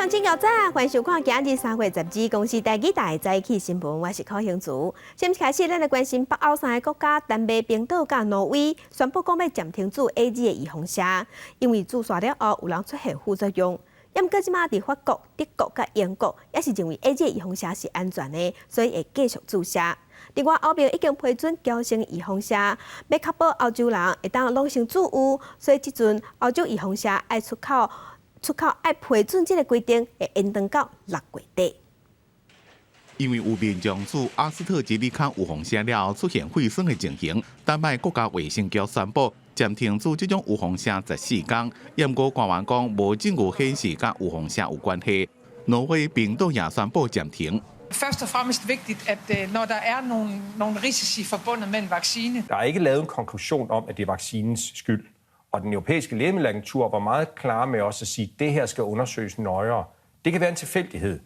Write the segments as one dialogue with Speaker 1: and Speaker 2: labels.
Speaker 1: 眾早晨，歡迎收看今日3月12公視台語台早起新聞，我是柯興祖。先開始，咱來關心北歐三个國家丹麥、冰島佮挪威宣布講欲暫停注 AZ 的預防射，因為注射了後有人出現副作用。毋過這馬佇法國、德國佮英國也是認為 AZ 預防射是安全的，所以會繼續注射。另外，歐盟已經批准嬌生預防射，欲確保歐洲人會當攏先注有，所以這陣歐洲預防射愛出口。出口愛批准這个規定會延長到6月底。
Speaker 2: 因為有民眾注阿斯特捷利康預防射了後出現血栓的情形，丹麥國家衛生局宣布暫停注這種預防射14工。毋過官員講無證據顯示佮預防射有關係。挪威、冰島也宣布暫停。
Speaker 3: Først og fremmest vigtigt, at når der er nogle risici forbundet med en vaccine.
Speaker 4: Der er ikke lavet en konklusion om, at det er vaccinens skyld. Og den europæiske lægemiddelagentur var meget klar med også at sige, at det her skal undersøges nøjere. Det kan være en tilfældighed.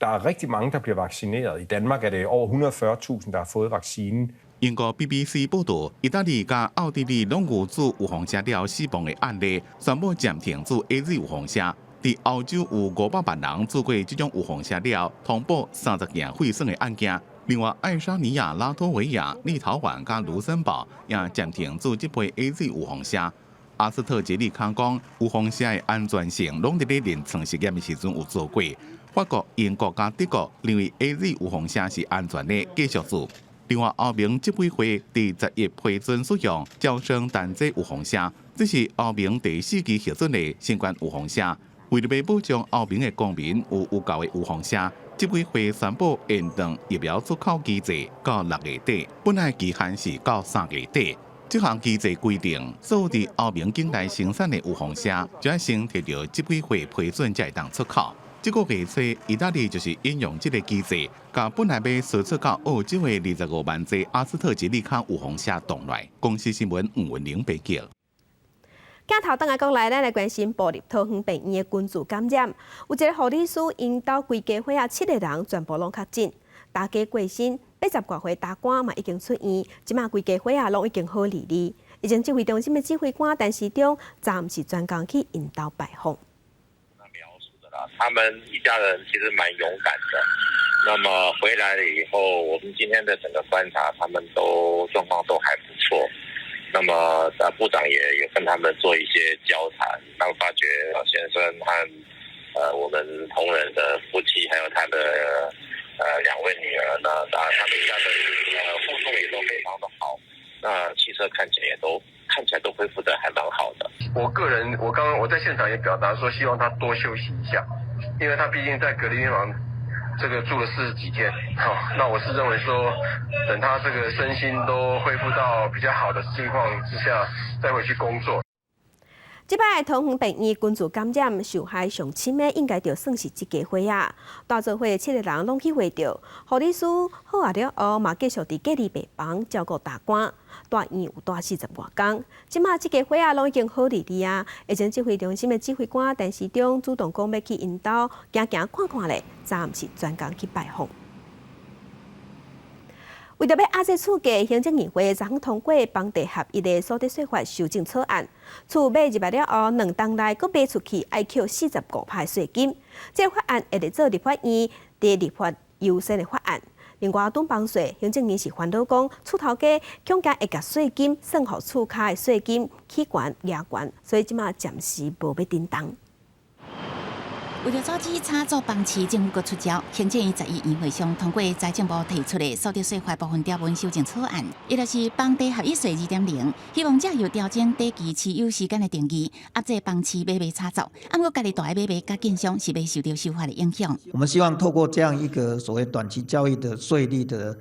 Speaker 4: Der er rigtig mange, der bliver vaccineret. I Danmark er det over 140.000, der har fået vaccinen.
Speaker 2: 英國 BBC 報道，意大利佮奧地利攏有注預防射了死亡的案例，宣布暫停注 AZ 預防射。佇歐洲有500萬人注過這種預防射了，通報30件血栓的案件。另外，愛沙尼亞、拉脫維亞、立陶宛佮盧森堡也暫停注這批 AZ 預防射。阿斯特捷利康講，預防射的安全性攏佇咧臨床實驗的時陣有做過。法國、英國佮德國認為 AZ 預防射是安全的，繼續注。另外，歐盟執委會佇11批准使用嬌生單劑預防射，這是歐盟第四支核准的新冠預防射。為著欲保障歐盟的公民有有效的預防射，執委會宣布延長疫苗出口機制到6月底，本來期限是到3月底。這項機制規定，所有佇歐盟境內生產的預防射，就愛先提著執委會批准才會當出口。這個月初，意大利就是引用這个機制，共本來欲輸出到澳洲的25萬劑阿斯特捷利康預防射擋來。公視新聞吳文玲報道。
Speaker 1: 鏡頭轉來國內，咱來關心部立桃園病院的群聚感染，有一个護理師𪜶兜規家伙仔七个人全部攏確診，大家過身，80外歲大官嘛已經出院，這馬規家伙仔攏已經好離離。疫情指揮中心的指揮官陳時中，暫時專工去𪜶兜拜訪。
Speaker 5: 他們一家人其實蠻勇敢的。那麼回來了以後，我們今天的整個觀察，他們都狀況都還不錯。那麼，部長也有跟他們做一些交談，當發覺老先生和我們同仁的夫妻，還有他的兩位女兒呢，啊，他們一家的互動也都非常的好。那氣色看起來都恢復得還蠻好的。
Speaker 6: 我個人，我剛剛我在現場也表達說，希望他多休息一下，因為他畢竟在隔離病房這個住了40幾天。好，那我是認為說，等他這個身心都恢復到比較好的境況之下，再回去工作。
Speaker 1: 這擺桃園病院群聚感染受害上深的，應該就算是這家伙仔。蹛做伙七个人攏去血著，護理師好啊了後，嘛繼續佇隔離病房照顧大官。蹛院有蹛40外工，這馬這家伙仔攏已經好離離啊。疫情指揮中心的指揮官陳時中主動講欲去𪜶兜行行看看咧，暫時專工去拜訪。為著欲壓制厝價，行政院會昨昏通過房地合一的所得稅法修正草案。厝買入來了後，2冬內閣賣出去，愛扣45趴稅金。這个法案會來做立法院佇立法優先的法案。另外，囤房稅，行政院是煩惱講，厝頭家恐驚會共稅金算予厝跤的稅金起懸夯懸，所以這馬暫時無欲振動。
Speaker 7: 為著阻止炒作房市，政府閣出招。行政院11院會上通過財政部提出的所得稅法部分條文修正草案，伊就是房地合一稅2.0，希望藉由調整短期持有時間的定義，壓制房市買賣炒作。毋過，家己蹛的買賣佮建商是欲受著修法的影響。
Speaker 8: 我們希望透過這樣一個所謂短期交易的稅率的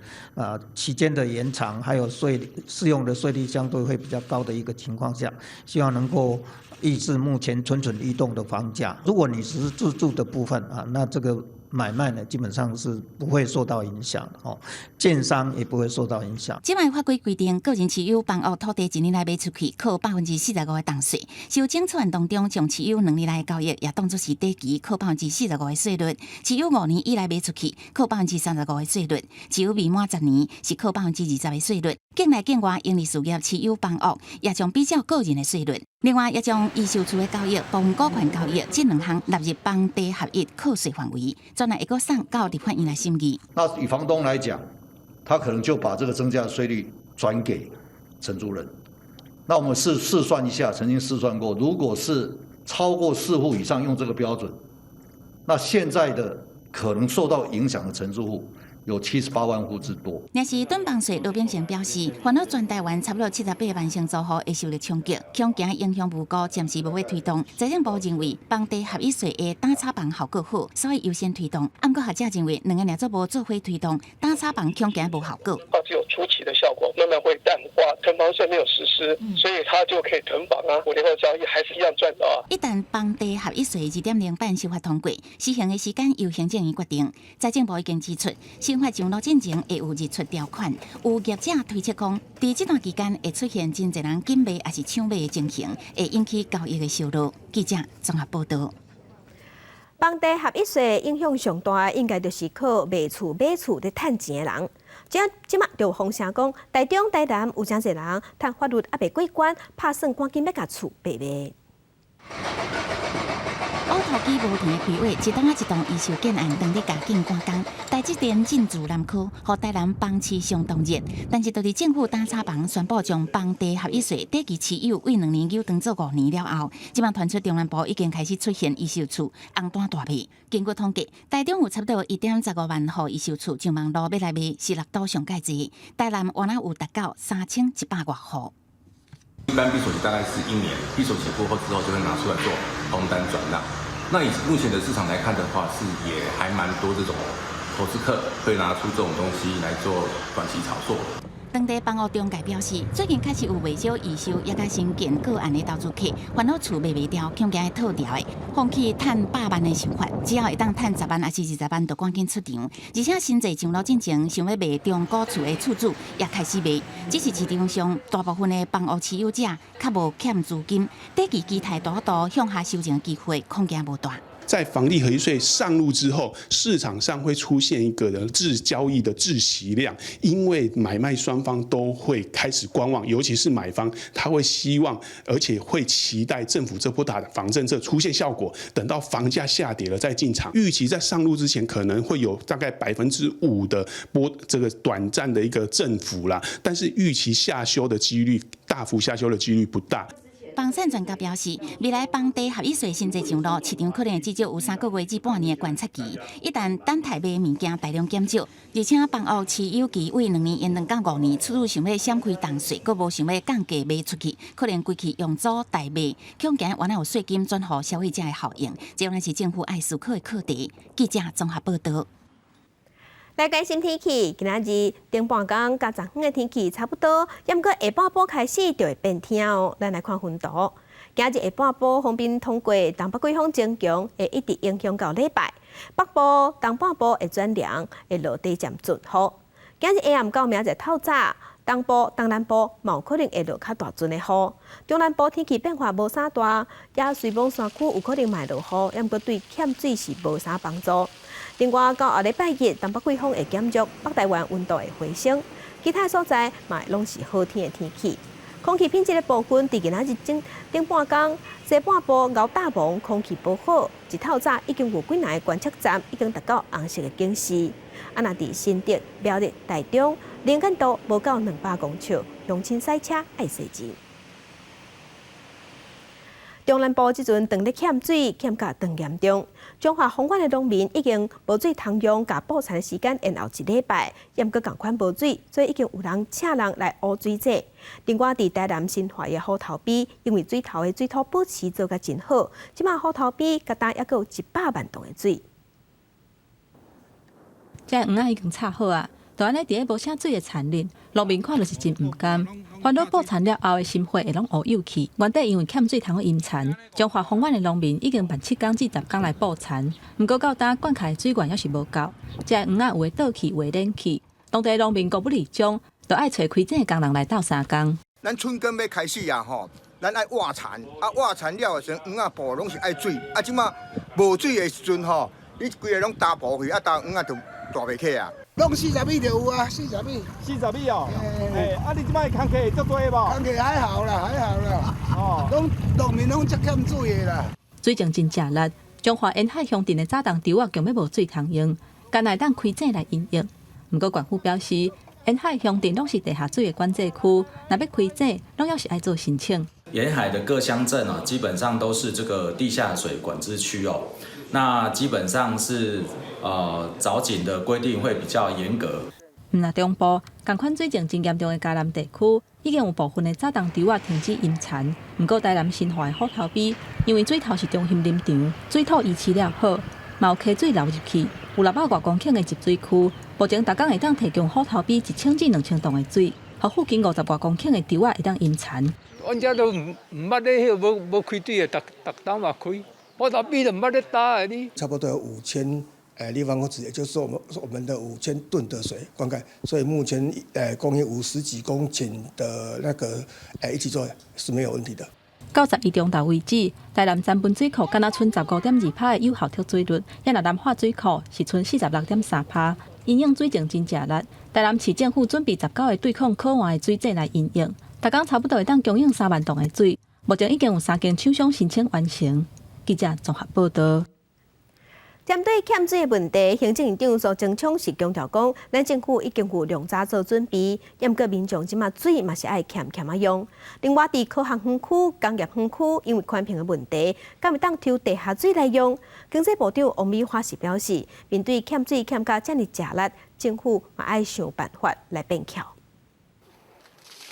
Speaker 8: 期間的延長，還有稅適用的稅率相對會比較高的一個情況下，希望能夠抑制目前蠢蠢欲動的房價。如果你是自住的部分啊，那這個買賣呢，基本上是不會受到影響的哦，建商也不會受到影響。
Speaker 7: 這擺法規規定，個人持有房屋土地一年內賣出去，扣45%的重稅。修正草案當中，將持有兩年內的交易也當作是短期，扣45%的稅率；持有5年以內賣出去，扣35%的稅率；持有未滿10年是扣20%的稅率。境內境外營利事業持有房屋，也將比照個人的稅率。另外，也將預售厝的交易、部分股權交易這兩項納入房地合一課稅範圍，專案會閣送到立法院來審議。
Speaker 9: 那以房東來講，他可能就把這個增加的稅率轉給承租人。那我們試算一下，曾經試算過，如果是超過四戶以上用這個標準，那現在的可能受到影響的承租戶有78萬戶之多。
Speaker 7: 若是囤房稅，羅秉成表示，煩惱全台灣差不多78萬承租戶會受到衝擊，恐驚影響無高，暫時無欲推動。財政部認為房地合一稅的打炒房效果好，所以優先推動。毋過學者認為，兩个若做無做伙推動，打炒房恐驚無效果。
Speaker 6: 它只有初期的效果，慢慢會淡化。囤房稅沒有實施，所以它就可以囤房啊，5年後交易還是一樣賺到啊。
Speaker 7: 一旦房地合一稅2.0版修法通過，施行的時間由行政院決定。財政部已經指出，新法上路進前會有日出條款，有業者推測講，佇這段期間會出現真濟人緊賣抑是搶買的情形，會引起交易的燒熱。記者綜合報導。
Speaker 1: 房地合一稅影響上大，應該就是靠賣厝買厝咧趁錢的人。這馬就有風聲講，台中、台南有誠濟人趁法律猶未過關，拍算趕緊欲共厝賣賣。
Speaker 7: 烏塗基無停的規劃，一棟仔一棟預售建案，當咧加緊趕工。台積電進駐南區，予台南房市相當熱。但是，佇政府打炒房宣布將房地合一稅短期持有為2年延長做5年了後，這馬傳出中南部已經開始出現預售厝紅單大賣。根據統計，台中有差不多1.15萬戶預售厝上網路欲來賣，是六都上蓋濟。台南原來有達到3100外戶。
Speaker 10: 一般閉鎖期大概是一年，閉鎖期過後之後就會拿出來做紅單轉讓。那以目前的市場來看的話，是也還蠻多這種投資客會拿出這種東西來做短期炒作。
Speaker 7: 當地房屋中介表示，最近確實有袂少預售抑佮新建個案的投資客，煩惱厝賣袂掉，恐驚會套牢的，放棄趁百萬的想法，只要會當趁十萬抑是20萬，就趕緊出場。而且新稅上路進前，想欲賣中古厝的厝主也開始賣，只是市場上大部分的房屋持有者較無欠資金，短期期待大幅度向下修正的機會恐驚無大。
Speaker 11: 在房地合一稅上路之後，市場上會出現一個的滯交易的窒息量，因為買賣雙方都會開始觀望，尤其是買方，他會希望而且會期待政府這波打房政策出現效果，等到房價下跌了再進場。預期在上路之前可能會有大概5%的波這個短暫的一個振幅啦，但是預期下修的幾率，大幅下修的幾率不大。
Speaker 7: 房產專家表示，未來房地合一稅新制上路，市場可能至少有3個月至半年的觀察期。一旦等待賣物件大量減少，而且房屋持有期為2年延長到5年，厝主想欲閃開重稅，閣無想欲降價賣出去，可能規氣用租代賣，恐驚原來有稅金轉予消費者的效應，這原來是政府愛思考的課題。記者綜合報導。
Speaker 1: 來關心天氣，今仔日頂半工佮昨昏的天氣差不多，毋過下半晡開始就會變天哦。咱來看雲圖，今日下半晡鋒面通過東北季風增強，會一直影響到禮拜。北部東半部會轉涼，會落低漸陣雨。今日下暗到明仔載透早，東部、東南部嘛有可能會落較大陣的雨。中南部天氣變化無啥大，也瑞昴山區有可能嘛會落雨，毋過對欠水是無啥幫助。另外，到後禮拜日，東北季風會減弱，北台灣溫度會回升，其他所在嘛攏是好天的天氣。空氣品質的部分，佇今仔日頂頂半工，西半部牛大王空氣無好，一透早已經有幾若个觀測站已經達到紅色的警示。啊，若佇新竹、苗栗、台中，能見度無夠200公尺，鄉親駛車愛細心。中南部這陣當咧欠水，欠甲當嚴重。彰化豐原的農民已經無水通用，共播田的時間延後一禮拜，猶閣仝款無水，所以已經有人請人來挖水井。另外，佇台南新化的虎頭埤，因為水頭的水土保持做甲真好，這馬虎頭埤佮今猶閣有100萬噸的水。
Speaker 12: 這黃仔已經插好啊，就按呢佇咧無啥水的田裡，農民看著是真毋甘。煩惱播田了後的心血會攏烏有去。原底因為欠水通好淹田，彰化豐原的農民已經慢7工至10工來播田。毋過到今灌溉的水源猶是無夠，這黃仔有的倒去，有的連去。當地農民顧不離將，就愛揣開井的工人來鬥相共。
Speaker 13: 咱春耕欲開始啊吼，咱愛挖田，啊挖田了的時陣，黃仔播攏是愛水，啊這馬無水的時陣吼，你規个攏焦薄去，啊焦黃仔就大袂起啊。
Speaker 14: 攏40米就有啊，四十米。
Speaker 15: 40米哦。哎，啊，你這擺工課足濟無？
Speaker 14: 工課還好啦，還好啦。哦。攏農民攏足欠水的啦。
Speaker 12: 水情真食力，彰化沿海鄉鎮的早冬池仔強欲無水通用，干焦會當開井來飲用。毋過縣府表示，沿海鄉鎮攏是地下水的管制區，若欲開井，攏猶是愛做申請。
Speaker 16: 沿海的各鄉鎮啊，基本上都是這個地下水管制區哦。那基本上是鑿井的規定會比較嚴格。
Speaker 12: 毋若中部仝款水情真嚴重的嘉南地區，已經有部分的早冬池仔停止淹田。毋過台南新化的虎頭埤，因為水頭是中心林場，水土維持了好，嘛有溪水流入去，有600外公頃的集水區，目前逐工會當提供虎頭埤1000至2000噸的水，予附近50外公頃的池仔會當淹田。
Speaker 17: 阮遮都毋捌咧，彼無開水的，逐逐冬嘛開。虎頭埤都毋捌咧焦的呢。
Speaker 18: 差不多有5000立方公尺，也就是說我們的5000噸的水灌溉，所以目前供應50幾公頃的那個一起做是沒有問題的。
Speaker 12: 到11中晝為止，台南三分水庫敢若賰15.2%的有效蓄水率，也若南化水庫是賰46.3%。因應水情真食力，台南市政府準備19個對抗渴旱的水井來應用，逐工差不多會當供應3萬噸的水。目前已經有三間廠商申請完成。記者綜合報道。
Speaker 1: 針對欠水的問題，行政院長蘇貞昌是強調講，咱政府已經有量早做準備，毋過民眾這馬水嘛是愛儉儉仔用。另外，佇科學園區、工業園區，因為寬頻的問題，敢會當抽地下水來用？經濟部長王美花是表示，面對欠水欠甲遮爾食力，政府嘛愛想辦法來變巧。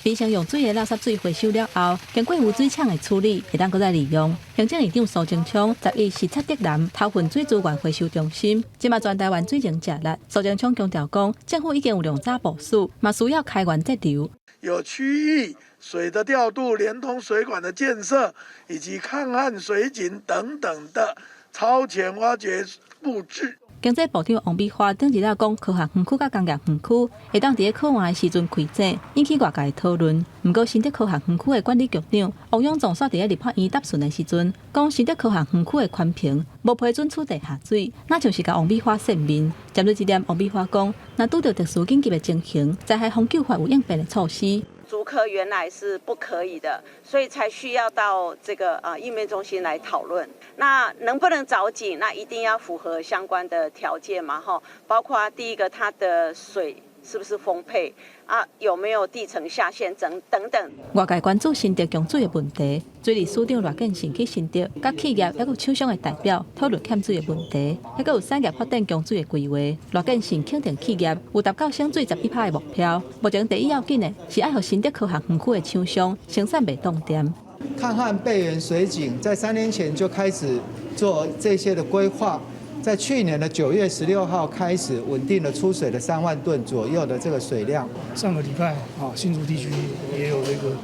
Speaker 12: 民生用水的垃圾水回收了後，經過污水廠的處理，會當閣再利用。行政院長蘇貞昌11視察竹南頭份水資源回收中心，這馬全台灣水情食力。蘇貞昌強調講，政府已經有量早部署，嘛需要開源節流。
Speaker 19: 有區域水的調度、連通水管的建設，以及抗旱水井等等的超前挖掘布置。
Speaker 12: 經濟部長王美花頂日仔講，科學園區佮工業園區會當佇咧渴旱的時陣開井，引起外界討論。毋過，新竹科學園區的管理局長王永忠煞佇咧立法院答詢的時陣，講新竹科學園區的寬頻無批准取地下水，若像是共王美花扇面。針對這點，王美花講，若拄著特殊緊急的情形，災害防救法有應變的措施。
Speaker 20: 竹科原來是不可以的，所以才需要到這個應變中心來討論。那能不能鑿井？那一定要符合相關的條件嘛，哈，包括第一個，它的水是不是豐沛啊？有沒有地層下陷等等等。
Speaker 12: 外界關注新竹供水的問題，水利署長賴建勝去新竹，佮企業猶閣有廠商的代表討論欠水的問題，猶閣有產業發展供水的規劃。賴建勝肯定企業有達到省水11%的目標。目前第一要緊的是愛予新竹科學園區的廠商生產袂凍電。
Speaker 21: 抗旱備援水井在3年前就開始做這些的規劃。在去年的9月16號開始穩定的出水了3萬噸左右的這個水量。
Speaker 22: 上個禮拜啊，新竹地區也有這個，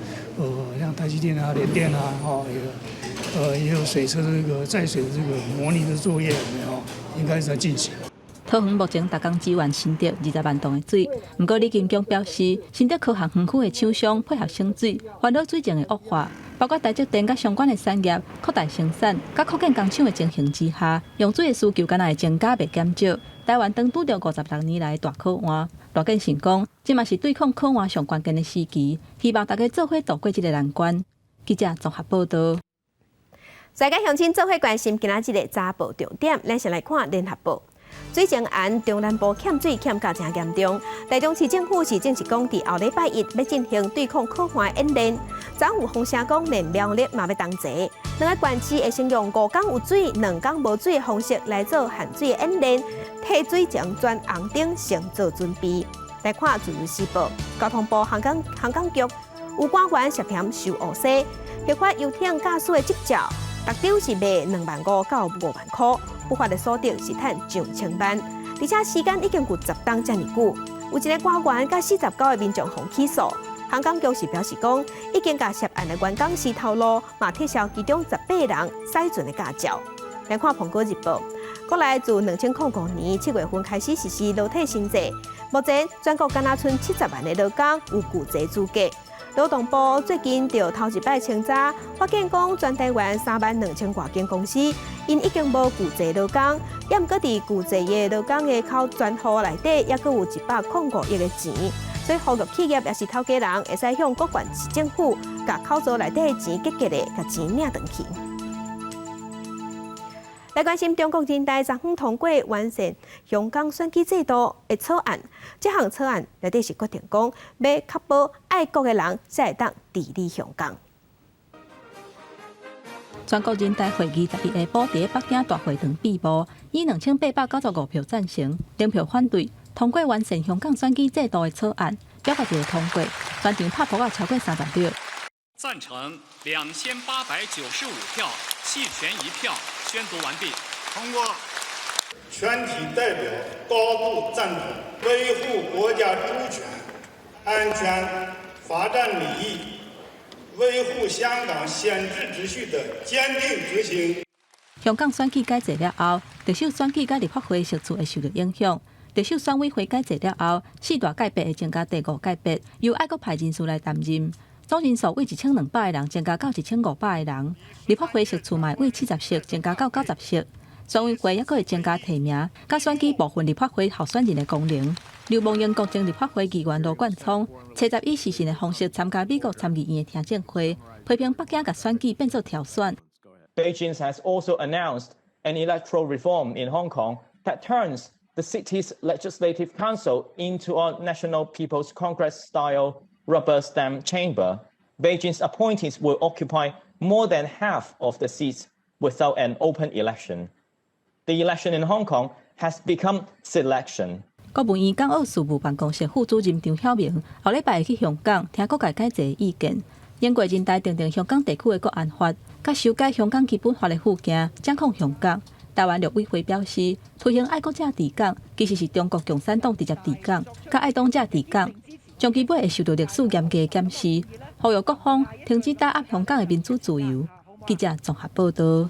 Speaker 22: 像台積電啊、聯電啊，哈，也有水車這個載水的這個模擬的作業，有沒有？應該是在進行。
Speaker 12: 桃園目前逐工支援新竹20萬噸的水，毋過李金強表示，新竹科學園區的廠商配合省水，煩惱水情的惡化，包括台積電佮相關的產業擴大生產、佮擴建工廠的情形之下，用水的需求敢若會增加袂減少。台灣當拄著56年來的大渴旱，賴建勝講，這嘛是對抗渴旱上關鍵的時期，希望大家做伙渡過這个難關。記者綜合報道。
Speaker 1: 世界鄉親做伙關心今仔日的早報重點，咱先來看聯合報。水情案中南部欠水欠甲誠嚴重，台中市政府是正式講，佇後禮拜一欲進行對抗渴旱演練。昨有風聲講，連苗栗嘛欲同齊，兩个縣市會先用五工有水、兩工無水的方式來做限水演練，替水情轉紅燈先做準備。來看自由時報，交通部航港局有官員涉嫌收烏紗，核發遊艇駕駛的執照，逐張是賣2萬5到5萬箍。不法的所得是趁上千萬，而且時間已經有10冬遮爾久。有一个官員佮49个民眾予起訴，航港局是表示講，已經共涉案的員工辭頭路，嘛撤銷其中18人駛船的駕照。來看《蘋果日報》，國內自2005年7月份開始實施勞退新制，目前全國敢若賰70萬的勞工有舊制資格。勞動部最近就頭一擺清查，發現講全台灣3萬2千外間公司，𪜶已經無僱濟勞工，猶毋過佇僱濟的勞工的扣專戶內底，猶閣有105億的錢，所以呼籲企業抑是頭家人會使向各縣市政府，共口座內底的錢結結的，共錢領轉去。來關心中國人大昨昏通過完善香港選舉制度的草案，這項草案內底是決定講，欲確保愛國的人才會當治理香港。
Speaker 12: 全國人大會議11下晡佇北京大會堂閉幕，以2895票贊成，0票反對，通過完善香港選舉制度的草案，表決就通過，全場拍噗仔超過300票。
Speaker 3: 贊成2895票，棄權1票，宣讀完畢。
Speaker 4: 通過。全體代表高度贊同維護國家主權、安全、發展利益，維護香港憲制秩序的堅定決心。
Speaker 12: 香港選舉改制了後，特首選舉佮立法會席次會受著影響。特首選委會改制了後，四大界別會增加第五界別，由愛國派人士來擔任。總人數為1200個人增加到1500個人，立法會席次嘛為70席增加到90席，選委會猶閣會增加提名，佮選舉部分立法會候選人的功能。流亡英國前立法會議員羅冠聰，初十以視訊的方式參加美國參議院的聽證會，批評北京共選舉變做挑選。
Speaker 23: Beijing has also announced an electoral reform in Hong Kong that turns the city's legislative council into a National People's Congress-style rubber stamp chamber. Beijing's appointees will occupy more than half of the seats without an open election. The election in Hong Kong has become selection.
Speaker 12: 國務院港澳事務辦公室副主任張曉明後禮拜會去香港聽各界改制的意見。英國人大訂定香港地區的國安法，佮修改香港基本法的附件，掌控香港。台灣陸委會表示，推行愛國者治港，其實是中國共產黨直接治港，佮愛黨者治港，長期尾會受到歷史嚴格的檢視，呼籲各方停止打壓香港的民主自由。記者綜合報導。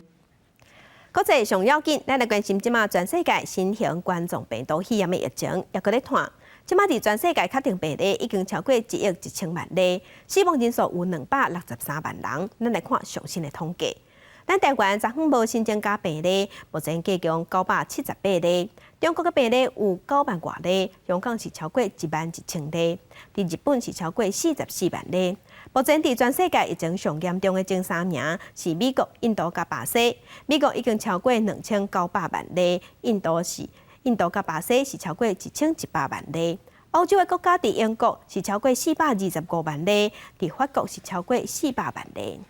Speaker 1: 國際上要緊，咱來關心這馬全世界新型冠狀病毒肺炎的疫情，猶閣咧湠。這馬佇全世界確定病例已經超過1億1000萬例，死亡人數有263萬人。咱來看上新的統計。咱台灣昨昏無新增加病例，目前計共978例。中國的病例有9萬外例，香港是超過1萬1000例，佇日本是超過44萬例。目前佇全世界疫情上嚴重的前三名是美國、印度佮巴西。美國已經超過2900萬例，印度佮巴西是超過1100萬例。歐洲的國家佇英國是超過425萬例，佇法國是超過400萬例。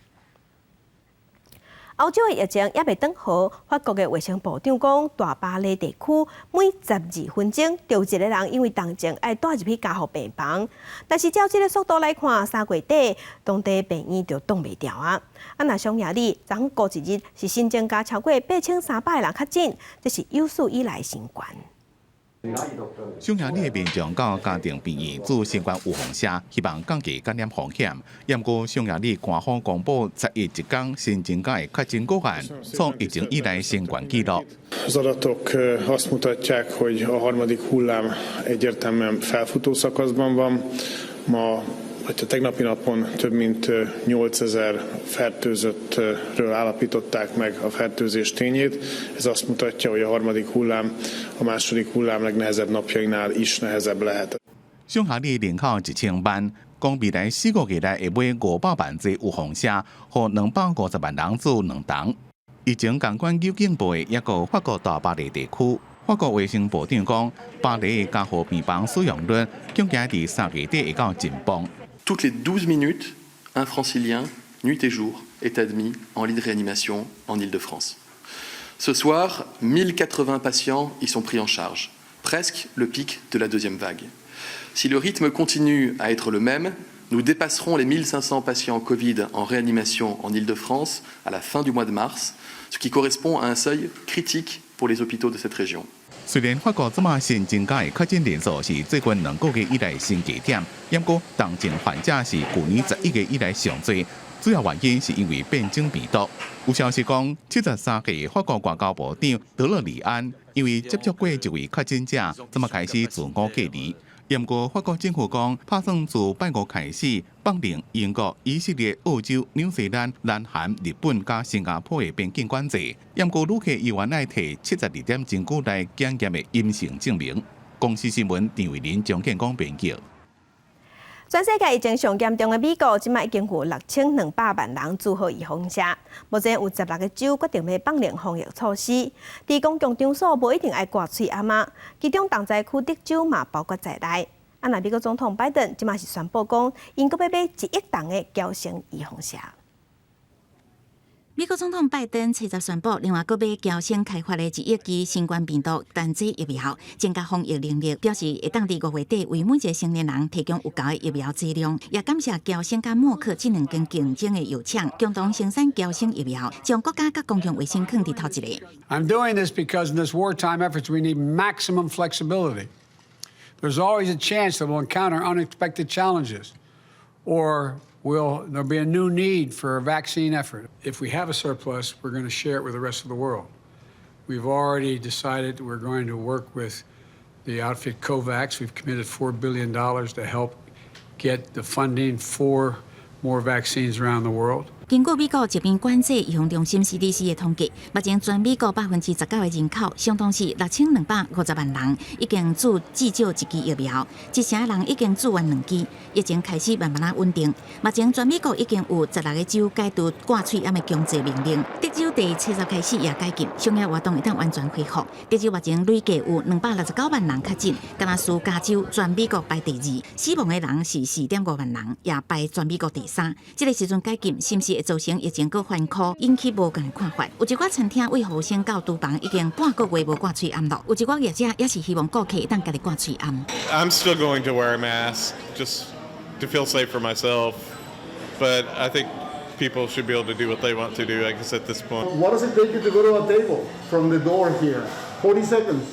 Speaker 1: 歐洲的疫情猶未轉好，法國的衛生部長講，大巴黎地區每12分鐘就有一個人因為重症愛帶入去加護病房。但是照這個速度來看，3月底當地病院就擋袂牢啊！啊，若匈牙利昨昏過一日是新增加超過8300個人確診，這是有史以來新懸。
Speaker 2: 匈牙利的民眾到家庭病院注新冠預防射，希望降低感染風險。毋過匈牙利官方公布11一工新增加的確診個案，創疫情以來新懸紀錄。
Speaker 24: Az adatok azt mutatják, hogy a harmadik hullám egyértelműen felfutó szakaszban van. Ma, vagy a tegnapi napon több mint 8000 fertőzöttről állapították meg a fertőzés tényét. Ez azt mutatja, hogy a harmadik hullám a második hullám legnehezebb napjainál is nehezebb lehet.
Speaker 2: 匈牙利人口1000萬，講未來4個月內會買500萬劑預防射，予250萬人注兩針。疫情仝款有警報的一個法國大巴黎地區，法國衛生部長講，巴黎加護病房使用率恐驚佇3月底會到盡崩。
Speaker 25: Toutes les 12 minutes, un Francilien, nuit et jour, est admis en lit de réanimation en Île-de-France. Ce soir, 1080 patients y sont pris en charge, presque le pic de la deuxième vague. Si le rythme continue à être le même, nous dépasserons les 1500 patients Covid en réanimation en Île-de-France à la fin du mois de mars, ce qui correspond à un seuil critique pour les hôpitaux de cette région.
Speaker 2: 雖然法國這馬新增加的確診人數是最近2個月以來新低點，毋過重症患者是舊年11月以來上濟，主要原因是因為變種病毒。有消息講，73歲法國外交部長德勒里安因為接觸過一位確診者，這馬開始自我隔離。毋過法國政府講，拍算自拜五開始放寬英國、以色列、澳洲、紐西蘭、南韓、日本佮新加坡的邊境管制。毋過旅客猶原愛提72點鐘久來檢驗的陰性證明。公視新聞陳慧琳、張建光編輯。
Speaker 1: 全世界疫情上嚴重的美國，這擺已經有6200萬人注好預防射。目前有16個州決定欲放寬防疫措施，佇公共場所無一定愛掛喙罨仔，其中重災區德州嘛包括在內。啊，若美國總統拜登這擺是宣布講，𪜶閣欲買1億筒的嬌生預防射。
Speaker 7: 美國總統拜登初十宣布，另外閣買嬌生開發的1億劑新冠病毒單劑疫苗，增加防疫能力，表示會當佇5月底為每一個成年人提供有夠的疫苗劑量。也感謝嬌生佮默克這兩間競爭的藥廠，共同生產嬌生疫苗，將國家佮公共衛生囥佇頭一个。
Speaker 5: I'm doing this because in this wartime efforts we need maximum flexibility. There's always a chance that we'll encounter unexpected challenges, or there'll be a new need for a vaccine effort. If we have a surplus, we're going to share it with the rest of the world. We've already decided we're going to work with the outfit COVAX. We've committed $4 billion to help get the funding for more vaccines around the world.
Speaker 7: 根據美國疾病管制預防中心 CDC 的統計，目前全美國19%的人口，相當是6250萬人，已經注至少一劑疫苗，一成人已經注完兩劑，疫情開始慢慢仔穩定。目前全美國已經有16個州解除掛喙罨的強制命令，德州佇初十開始也解禁，商業活動會當完全恢復。德州目前累計有269萬人確診，敢若輸加州全美國排第二，死亡的人是4.5萬人，也排全美國第三。這个時陣解禁，是毋是會造成疫情閣反撲，引起無仝的看法。有一寡餐廳為予生到廚房已經半個月無掛喙罨咯。有一寡業者也是希望顧客會當家己掛喙罨。
Speaker 6: I'm still going to wear a mask just to feel safe for myself, but I think people should be able to do what they want to do, I guess, at this point.
Speaker 4: What does it take you to go to a table from the door here? 40 seconds.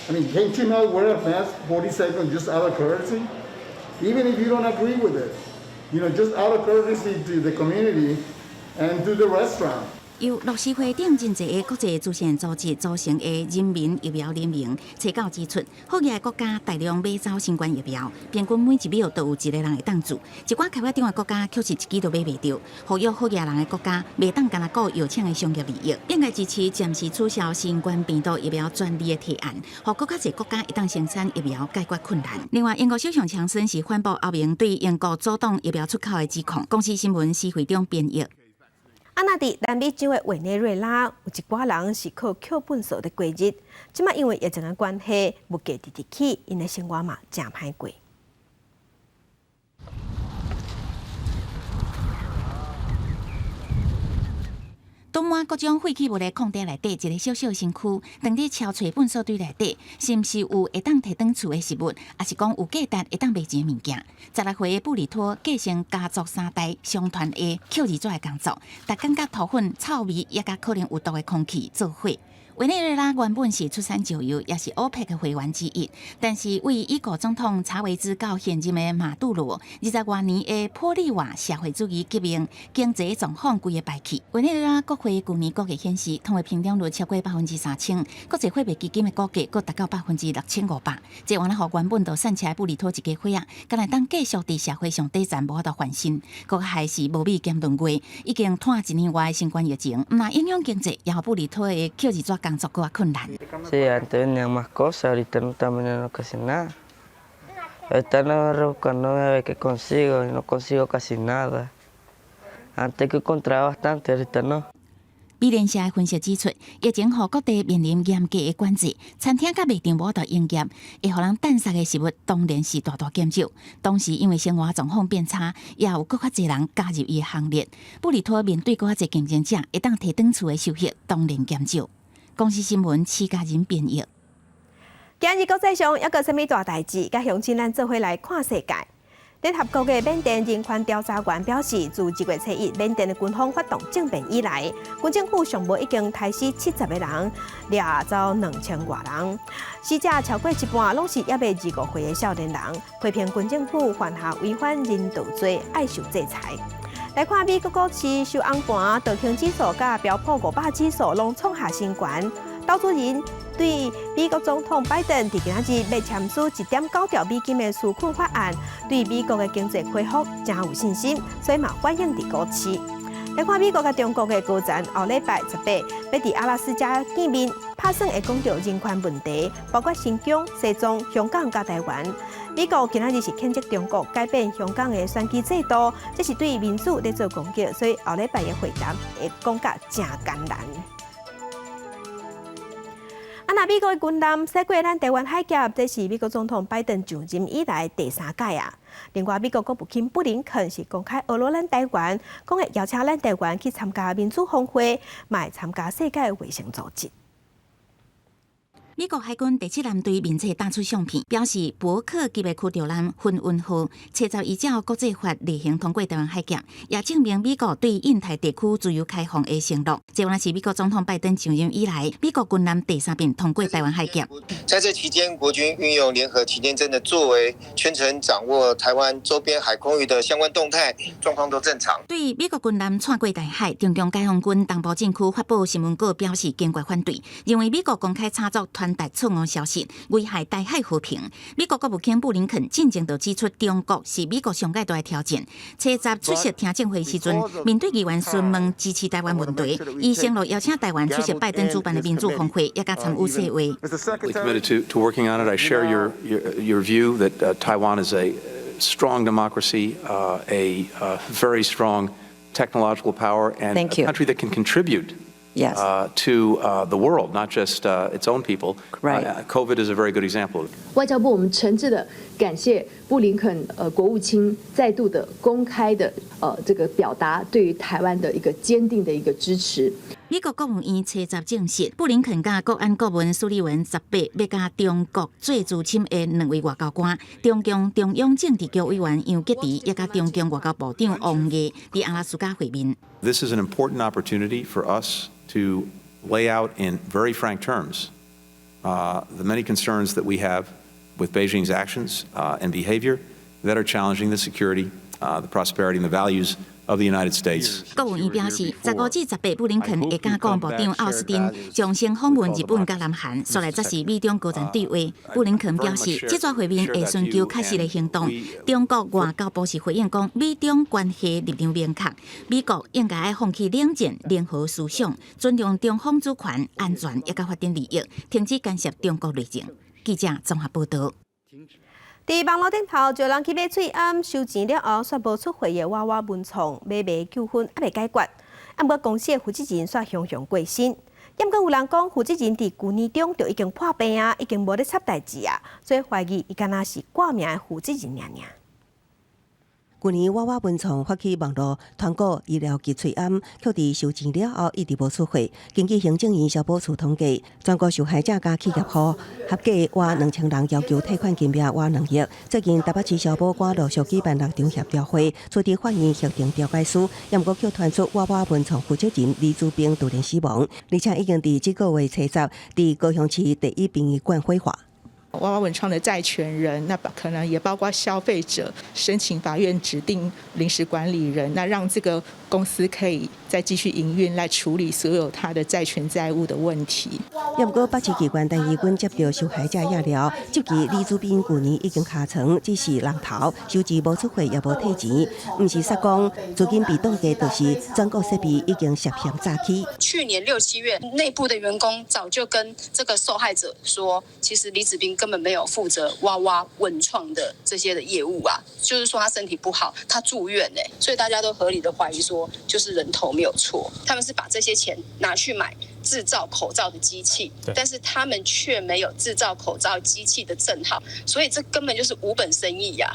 Speaker 4: I mean, can't you not wear a mask 40 seconds just out of courtesy? Even if you don't agree with it, just out of courtesy to the community and to the restaurant.
Speaker 7: 由樂施會等真濟个國際慈善組織組成的人民疫苗聯盟，初九指出，富裕的國家大量買走新冠疫苗，平均每一秒都有一个人會當注。一寡開發中的國家卻是一支都買袂著。呼籲富裕人的國家袂當干焦顧藥廠的商業利益，應該支持暫時取消新冠病毒疫苗專利的提案，予閣較濟國家會當生產疫苗解決困難。另外，英國首相強森是反駁歐盟對英國阻擋疫苗出口的指控。公視新聞施會長編譯。
Speaker 1: 啊，若佇南美洲的委內瑞拉，有一寡人是靠抾糞埽咧過日。這擺因為疫情的關係，物價直直起，𪜶的生活嘛誠歹過。
Speaker 7: 倒滿各種廢棄物的空地內底，一个小小的身軀，當你敲揣糞埽堆內底，是毋是有會當提轉厝的食物，抑是講有價值會當賣錢的物件？16歲的布里托繼承家族三代相傳的抾字紙的工作，逐工佮塗糞、臭味，也佮可能有毒的空氣做伙。委內瑞拉原本是出產石油，也是歐佩克會員之一，但是為已故總統查韋茲到現任的馬杜羅20外年的玻利瓦社會主義革命經濟狀況規个敗去。委內瑞拉國會舊年估計顯示，通貨膨脹率超過3000%，國際貨幣基金的估計閣達到6500%。這完了予原本就散赤的布里托一家伙仔，敢若當繼續佇社會上底層無法度翻身，閣還是無米兼論月，已經拖一年外的新冠疫情，毋但影響經濟，也予布里托的抾字紙工作閣較困難。
Speaker 8: Sí, antes vendían más cosas, ahorita no están vendiendo casi nada. Ahorita ando rebuscando a ver qué consigo y no consigo casi nada. Antes que encontraba bastante, ahorita no.
Speaker 7: 美聯社分析指出，疫情予各地面臨嚴格的管制，餐廳佮賣場無法度營業，會予人等殺的食物當然是大大減少。同時，因為生活狀況變差，也有閣較濟人加入伊的行列。布里托面對閣較濟競爭者，會當提轉厝的收入當然減少。公視新聞，徐家仁編譯。
Speaker 1: 今日國際上猶閣啥物大代誌？佮鄉親咱做伙來看世界。聯合國的緬甸人權調查員表示，自2月初1緬甸的軍方發動政變以來，軍政府上無已經刣死70個人，掠走2000外人，死者超過一半攏是猶未25歲的少年人，批評軍政府犯下違反人道罪，愛受制裁。來看美國股市收紅盤，道瓊指數佮標普500指數攏創下新高。投資人對美國總統拜登佇今仔日欲簽署1.9兆美金的紓困法案，對美國的經濟恢復誠有信心，所以嘛反映佇股市。來看美國佮中國的高層後禮拜18欲佇阿拉斯加見面，拍算會講著人權問題，包括新疆、西藏、香港佮台灣。美國今仔日是譴責中國改變香港的選舉制度，這是對民主咧做攻擊，所以後禮拜的會談會講甲誠艱難。啊，若美國的軍艦駛過咱台灣海峽，這是美國總統拜登上任以來第三擺啊。另外，美國國務卿布林肯是公開呵咾咱台灣，講會邀請咱台灣去參加民主峰會，嘛會參加世界衛生組織。
Speaker 7: 美國海軍第七艦隊面冊打出相片，表示伯克級的驅逐艦奮運號，初十依照國際法例行通過台灣海峽，也證明美國對印太地區自由開放的承諾。這原來是美國總統拜登上任以來，美國軍艦第三遍通過台灣海峽。
Speaker 9: 在這期間，國軍運用聯合旗艦偵的作為，全程掌握台灣周邊海空域的相關動態，狀況都正常。
Speaker 7: 對美國軍艦竄過台海，中共解放軍東部戰區發布新聞稿表示堅決反對，認為美國公開炒作傳達錯誤消息，危害台海和平。美國國務卿布林肯進前就指出，中國是美國上蓋大的挑戰。初十出席聽證會時陣，面對議員詢問支持台灣問題，伊承諾邀請台灣出席拜登主辦的民主峰會，也佮參與世衛。
Speaker 10: Committed to working on it. I share your view that Taiwan is a strong democracy, a very strong technological power, and
Speaker 11: Thank
Speaker 10: a
Speaker 11: you.
Speaker 10: country that can contribute to the world, not just its own people. COVID is a very good example.
Speaker 13: 外交部，我們誠摯的感謝布林肯國務卿再度的公開的這個表達對於台灣的一個堅定的一個支持。
Speaker 7: 美國國務院初十證實，布林肯佮國安顧問蘇利文18欲佮中國做資深的兩位外交官，中共中央政治局委員楊潔篪，也佮中共外交部長王毅佇阿拉斯加會面。
Speaker 10: This is an important opportunity for us to lay out in very frank terms the many concerns that we have with Beijing's actions and behavior that are challenging the security, the prosperity, and the values of the United States.
Speaker 7: 國務院表示，15至18，布林肯會佮國防部長奧斯汀將先訪問日本佮南韓，紲來則是美中高層對話。布林肯表示，這逝會面會尋求確實的行動。中國外交部是回應講，美中關係立場明確，美國應該愛放棄冷戰零和思想，尊重中方主權、安全以及發展利益，停止干涉中國內政。記者綜合報道。
Speaker 1: 佇網路頂頭，就有人去買喙罨收錢了後，煞無出貨的娃娃文創買賣糾紛猶未解決。啊，毋過公司的負責人煞雄雄過身。毋過有人講，負責人佇舊年中就已經破病啊，已經無咧插代誌啊，所以懷疑伊敢若是掛名的負責人爾爾。
Speaker 15: 舊年娃娃文創發起網路團購醫療級喙罨，卻佇收錢了後一直無出貨。根據行政院消保處統計，全國受害者佮企業戶合計逾2000人要求退款金額逾2億。最近台北市消保官陸續舉辦六場協調會，出佇法院核定調解書，也毋過卻傳出娃娃文創負責人李子兵突然死亡，而且已經佇這個月初十佇高雄市第一殯儀館火化。
Speaker 26: 娃娃文創的債權人，那可能也包括消費者，申請法院指定臨時管理人，那讓這個公司可以再繼續營運，來處理所有他的債權債務的問題。
Speaker 15: 也毋過北市機關陳義軍接到受害者也了，這期李子斌舊年已經尻床，只是人頭收錢無出貨也無退錢，毋是說講資金被凍結，就是轉購設備已經涉嫌詐欺。
Speaker 27: 去年六七月，內部的員工早就跟這個受害者說，其實李子斌根本沒有負責娃娃文創的這些的業務啊，就是說他身體不好，他住院呢，所以大家都合理的懷疑說，就是人頭沒有錯，他們是把這些錢拿去買製造口罩的機器，但是他們卻沒有製造口罩機器的證號，所以這根本就是無本生意呀，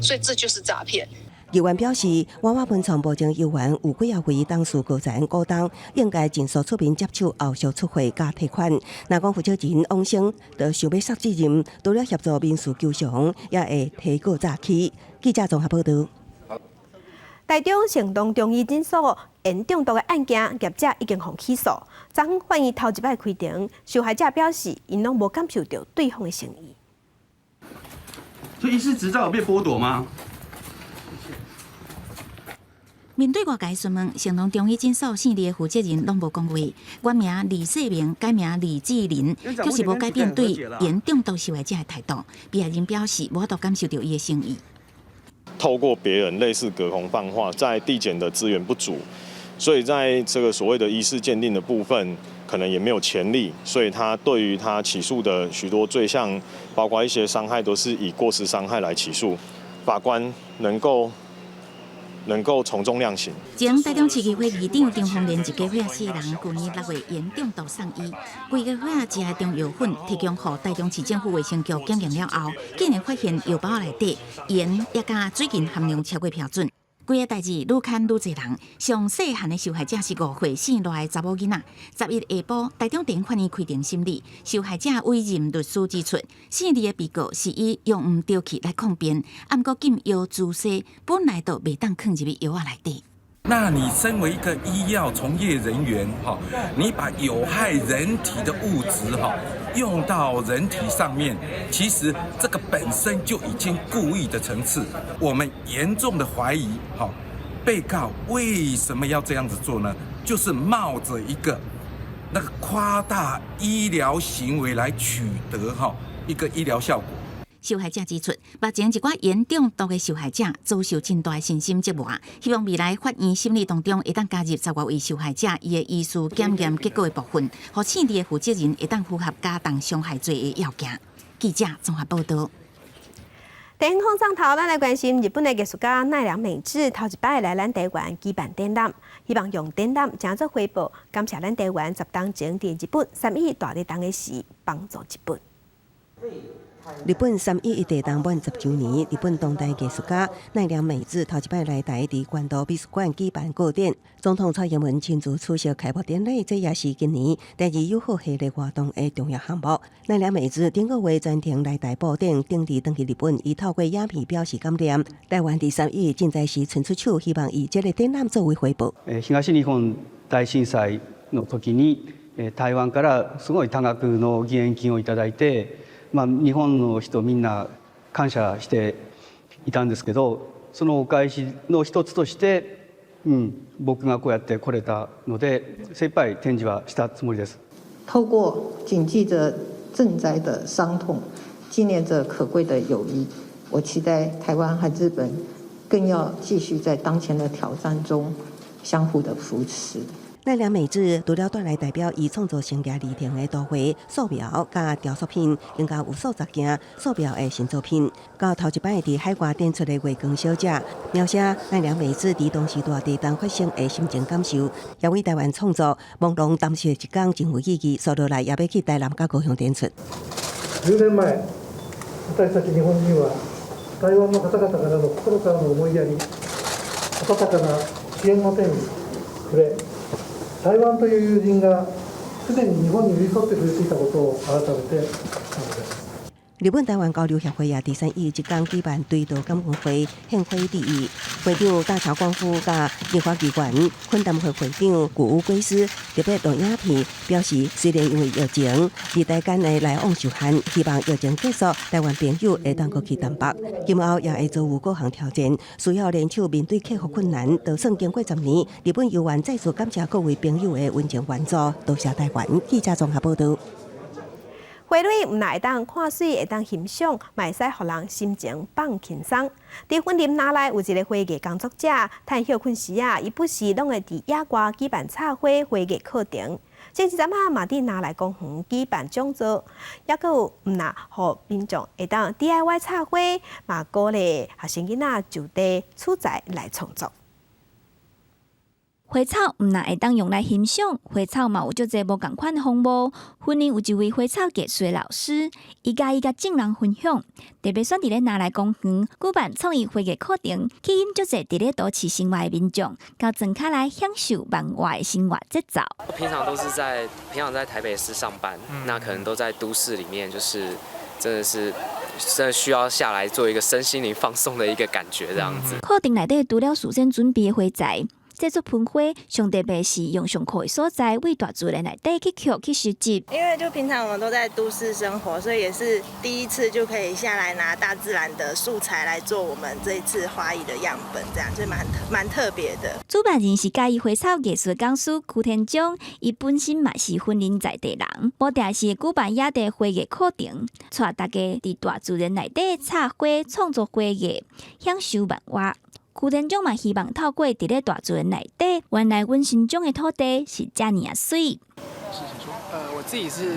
Speaker 27: 所以這就是詐騙。
Speaker 15: 議員表示，娃娃文創目前猶原有幾仔位董事高層股東，應該盡速出面接手後續出貨佮退款。若講負責人王生就想欲捒責任，除了協助民事求償，也會提告詐欺。記者綜合報道。
Speaker 1: 台中成東中醫診所鹽中毒的案件，業者已經予起訴。昨昏法院頭一擺開庭，受害者表示，𪜶攏無感受著對方的誠意。
Speaker 28: 所以醫師執照有被剝奪嗎？
Speaker 7: 面對外界詢問，成龍中醫診所姓李的負責人攏無講話。原名李世明，改名李志林，卻是無改變對鹽中毒受害者的態度。被害人表示，無法度感受著伊的誠意。
Speaker 11: 透過別人類似隔空放話，在地檢的資源不足，所以在這個所謂的醫事鑑定的部分，可能也沒有前例，所以他對於他起訴的許多罪項，包括一些傷害，都是以過失傷害來起訴。法官能夠從重量刑。
Speaker 7: 前台中市議會議長張鳳蓮一家伙仔四人，舊年6月鹽中毒送醫，規家伙仔食的中藥粉提供予台中市政府衛生局檢驗了後，竟然發現藥包內底鹽抑佮水銀含量超過標準。規个代誌愈牽愈濟人，上細漢的受害者是5歲姓賴的查某囡仔。11下晡，台中地法院開庭審理，受害者委任律師指出，姓李的被告是以用毋著去來抗辯，毋過禁藥注射本來就袂當囥入去藥仔內底。
Speaker 14: 那你身為一個醫藥從業人員，哈，你把有害人體的物質，哈，用到人體上面，其實這個本身就已經故意的層次。我們嚴重的懷疑，哈，被告為什麼要這樣子做呢？就是冒着一個那個誇大醫療行為來取得哈一個醫療效果。
Speaker 7: 受害者指出，目前一寡鹽中毒的受害者遭受真大的身心折磨，希望未來法院審理當中會當加入10外位受害者伊的醫事檢驗結果的部分，予姓李的負責人會當符合加重傷害罪的要件。記者綜合報道。
Speaker 1: 電影空上頭，咱來關心日本的藝術家奈良美智頭一擺來咱台灣舉辦展覽，希望用展覽成做回報，感謝咱台灣10冬前佇日本3.11大地震的時幫助日本。
Speaker 15: 日本3.11地震滿10週年，日本當代藝術家奈良美智頭一擺來台，佇關渡美術館舉辦個展。總統蔡英文親自出席開幕典禮，這也是今年台日友好系列活動的重要項目。奈良美智頂個月專程來台布展，頂日轉去日本，伊透過影片表示感念。台灣佇3.11震災時伸出手，希望以這个展覽作為回報。
Speaker 16: 東日本大震災の時に、台灣からすごい多額の義援金をいただいて、まあ、日本の人みんな感謝していたんですけど、そのお返しの一つとして、僕がこうやって来れたので、精一杯展示はしたつもりです。
Speaker 17: 透過謹記着震災的傷痛，紀念這可貴的友誼，我期待台灣和日本更要繼續在當前的挑戰中相互的扶持。
Speaker 15: 奈良美智除了帶來代表伊創作生涯歷程的圖畫、素描佮雕塑品，更加有數十件素描的新作品。到頭一擺佇海外展出的月光小姐，描寫奈良美智佇當時大地震發生的心情感受，也為台灣創作朦朧淡色一工真有意義。接落來也欲去台南佮高雄展出。
Speaker 18: 10年前、私たち日本人は台灣の方々からの心からの思いやり、溫かな支援の手に觸れ、台灣という友人が常に日本に寄り添ってくれていたことを改めて感じます。
Speaker 15: 日本台灣交流協會也佇3.11這工舉辦追悼感恩會，獻花致意。會長大橋廣夫佮立法議員懇談會會長谷屋貴司特別錄影片表示，雖然因為疫情，日台間的來往受限，希望疫情結束，台灣朋友會當閣去台北。今後也會遭遇各項挑戰，需要聯手面對克服困難。就算經過10年，日本猶原再次感謝各位朋友的溫情援助，多謝台灣。記者綜合報道。
Speaker 1: 花蕊毋但會當看媠，會當欣賞，嘛會使予人心情放輕鬆。佇雲林那內有一个花藝工作者，趁歇睏時啊，伊不時攏會佇野外舉辦插花花藝課程。前一陣仔嘛佇那內公園舉辦講座，抑閣有毋但予民眾會當 DIY 插花，嘛鼓勵學生囡仔就地取材來創作。
Speaker 19: 花草毋但會當用來欣賞，花草嘛有足濟無仝款的風貌。雲林有一位花草藝術的老師，伊佮意佮眾人分享，特別選佇咧那內公園舉辦創意花藝課程，吸引足濟佇咧都市生活的民眾，到莊跤來享受慢活的生活節奏。
Speaker 20: 平常在台北市上班，那可能都在都市裡面，就是真的是真的需要下來做一個身心靈放鬆的一個感覺，這樣子。
Speaker 19: 課程內底除了事先準備的花材，製作盆花上特別是用上酷的所在，對大自然內底去抾去收集。
Speaker 3: 因為就平常我們都在都市生活，所以也是第一次就可以下來拿大自然的素材來做我們這一次花藝的樣本，這樣就蠻特別的。
Speaker 19: 主辦人是嘉義花草藝術講師邱天章，伊本身嘛是雲林在地人，無定時舉辦野地花藝課程，帶大家佇大自然內底插花、創作花藝，享受萬活。邱天章嘛希望透過佇咧大自然內底，原來阮心中的土地是遮爾仔媠。
Speaker 12: 我自己是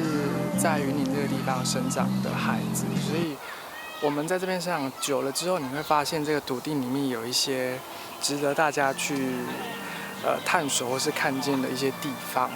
Speaker 12: 在雲林這個地方生長的孩子，所以我們在這邊生長久了之後，你會發現這個土地裡面有一些值得大家去探索或是看見的一些地方。